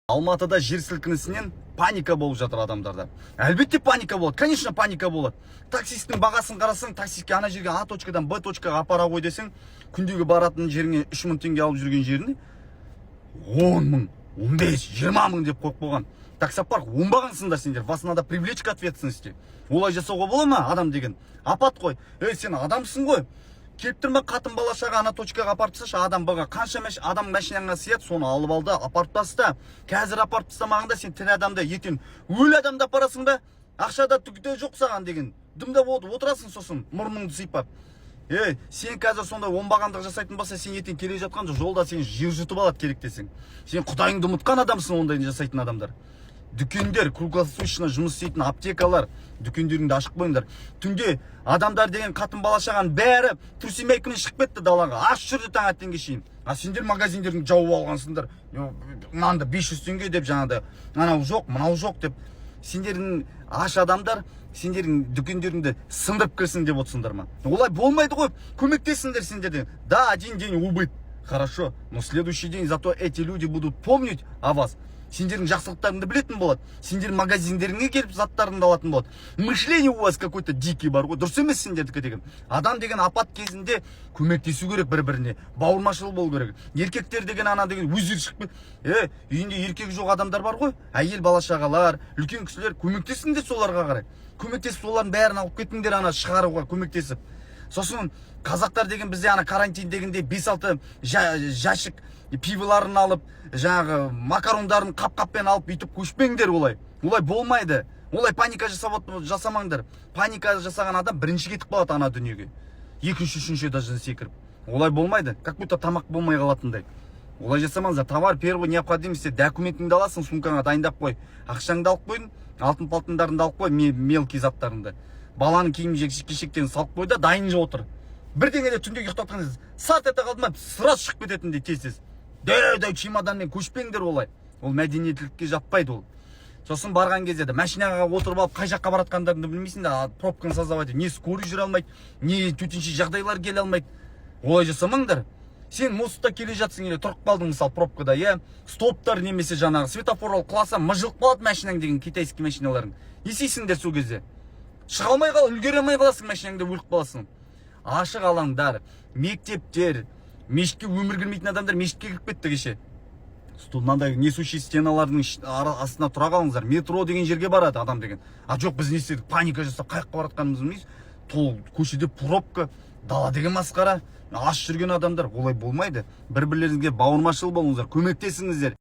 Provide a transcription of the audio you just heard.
Алматыда жер сілкінісінен паника болып жатыр адамдарда. Әлбетте, паника болады, конечно, паника болады. Таксисттің бағасын қарасаң, таксистке ана жерге, А точкадан Б точкаға апара ғой десең, күндегі баратын жеріңе 3000 теңге алып жүрген жеріне 10 000, 15, 20 000 деп қойып қойған. Таксопарк оңбағансыңдар сендер, вас надо привлечь к ответственности. Олай жасауға бола ма? Адам деген апат қой. Ей, сен адамсың ғой, келіп тұр ма қатын, бала шаға ана точкаға апарып тасташы. Адам баға қанша адам машинаңа сыяды, соны алып ал да, апарып таста. Қазір апарып тастамағанда, сен тірі адамды, ертең өлі адамды апарасың ба? Ақша да, түк те жоқ саған деген, дымда болып отырасың сосын мұрныңды сипап. Ей, сен қазір сондай оңбағандық жасайтын болса, сен ертең келе жатқан жолда сені жер жұтып алады керек десең. Сен құдайыңды ұмытқан адамсың ондайды жасайтын адамдар. Дүкендер, круглосуточно жұмыс істейтін аптекалар, дүкендеріңді ашып қойыңдар. Түнде адамдар деген, қатын, бала шағаның бәрі трусы-майкамен шығып кетті далаға, аш жүрді таңертеңге шейін. А сендер магазиндеріңді жауып алғансыңдар, мынаны 500 теңге деп, жаңағыдай анау жоқ, мынау жоқ деп. Сендердің аш адамдар сендердің дүкендеріңді сындырып кірсін деп отырсыңдар ма? Олай болмайды ғой. Көмектесіңдер сендерден. Да, один день убыт, хорошо, но следующий день зато эти люди будут помнить о вас. Сендердің жақсылықтарыңды білетін болады, сендердің магазиндеріңе келіп заттарыңды алатын болады. Мышление у вас какой то дикий бар ғой, дұрыс емес сендердікі деген. Адам деген апат кезінде көмектесу керек бір біріне, бауырмашыл болу керек. Еркектер деген ана деген өздері шығып е, үйінде еркегі жоқ адамдар бар ғой, әйел, бала шағалар, үлкен кісілер, көмектесіңдер соларға қарай, көмектесіп, солардың бәрін алып кетіңдер ана шығаруға көмектесіп. Сосын қазақтар деген бізде ана карантин дегенде бес алты жәшік пиволарын алып, жаңағы макарондарын қап қаппен алып, бүйтіп көшпеңдер олай. Олай болмайды. Олай паника жасап жасамаңдар. Паника жасаған адам бірінші кетіп қалады ана дүниеге, екінші, үшінші этаждан секіріп. Олай болмайды, как будто тамақ болмай қалатындай. Олай жасамаңыздар. Товар первой необходимости, документіңді аласың, сумкаңа дайындап қой, ақшаңды алып қойдың, алтын палтындарыңды алып қой, мелкий заттарыңды, баланың киім кешектерін салып қой да, дайын отыр. Бірдеңеде түнде ұйықтап жатқан кезде сарт ете қалды ма, сразу шығып кететіндей тез тез дәу дәу чемоданмен көшпеңдер олай, ол мәдениеттілікке жатпайды ол. Сосын барған кезде де машинаға отырып алып, қай жаққа бара жатқандарыңды білмейсің да, пробканы создавать, не скорый жүре алмайды, не төтенше жағдайлар келе алмайды. Олай жасамаңдар. Сен мостта келе жатсың или тұрып қалдың, мысалы, пробкада, иә, стоптар немесе жаңағы светофор құласа, мыжылып қалады машинаң деген, китайский машиналарың. Не істейсіңдер сол кезде? Шыға алмай қал, үлгере алмай қаласың, машинаңда өліп қаласың. Ашық алаңдар, мектептер, мешітке өмір кірмейтін адамдар мешітке кіріп кетті кеше. Мынандай несущий стеналардың астына тұра қалыңыздар. Метро деген жерге барады адам деген, а жоқ, біз не істедік? Паника жасап, қай жаққа бара жатқанымызды білмейміз. Тол көшеде пробка, дала деген масқара, аш жүрген адамдар. Олай болмайды. бір бірлеріңізге бауырмашыл болыңыздар, көмектесіңіздер.